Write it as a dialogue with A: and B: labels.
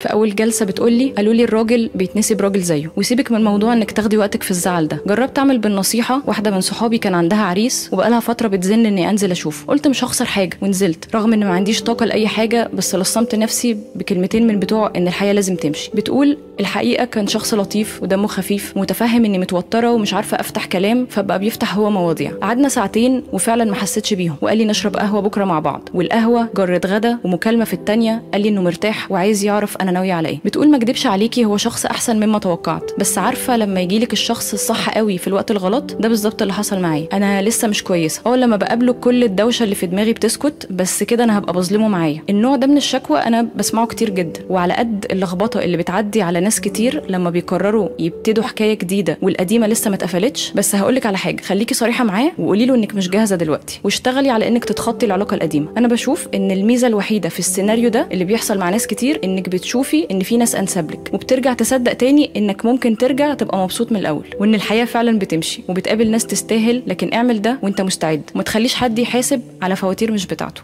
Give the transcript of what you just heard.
A: في اول جلسه بتقولي قالوا لي الراجل بيتنسي براجل زيه، وسيبك من موضوع انك تاخدي وقتك في الزعل ده. جربت اعمل بالنصيحة، واحدة من صحابي كان عندها عريس وبقالها فترة بتزن اني انزل اشوفه، قلت مش هخسر حاجة ونزلت، رغم ان ما عنديش طاقة لاي حاجة، بس لصمت نفسي بكلمتين من بتوع ان الحياة لازم تمشي. بتقول الحقيقة كان شخص لطيف ودمه خفيف ومتفهم اني متوترة ومش عارفه افتح كلام، فبقى بيفتح هو مواضيع. قعدنا ساعتين وفعلا ما حسيتش بيهم، وقال لي نشرب قهوة بكره مع بعض، والقهوة جرت غدا ومكالمه في الثانية قال لي انه مرتاح وعايز يعرف انا ناوية على ايه. بتقول ما اكدبش عليكي هو شخص احسن مما توقعت، بس عارفه لما يجيلك الشخص الصح قوي في الوقت الغلط، ده بالظبط اللي حصل معايا. انا لسه مش كويسة، لما بقابله كل الدوشة اللي في دماغي بتسكت، بس كده انا هبقى بظلمه معايا. النوع ده من الشكوى انا بسمعه كتير جدا، وعلى قد اللخبطة اللي بتعدي على ناس كتير لما بيقرروا يبتدوا حكاية جديدة والقديمه لسه ما اتقفلتش. بس هقولك على حاجة، خليكي صريحه معاه وقولي له انك مش جاهزة دلوقتي، واشتغلي على انك تتخطي العلاقة القديمة. انا بشوف ان الميزة الوحيدة في السيناريو ده اللي بيحصل مع ناس كتير انك بتشوفي ان في ناس انسب لك، وبترجع تصدق تاني انك ممكن ترجع تبقى مبسوط من الاول، وان الحياة فعلا بتمشي وبتقابل ناس تستاهل. لكن اعمل ده وانت مستعد، وما تخليش حد يحاسب على فواتير مش بتاعته.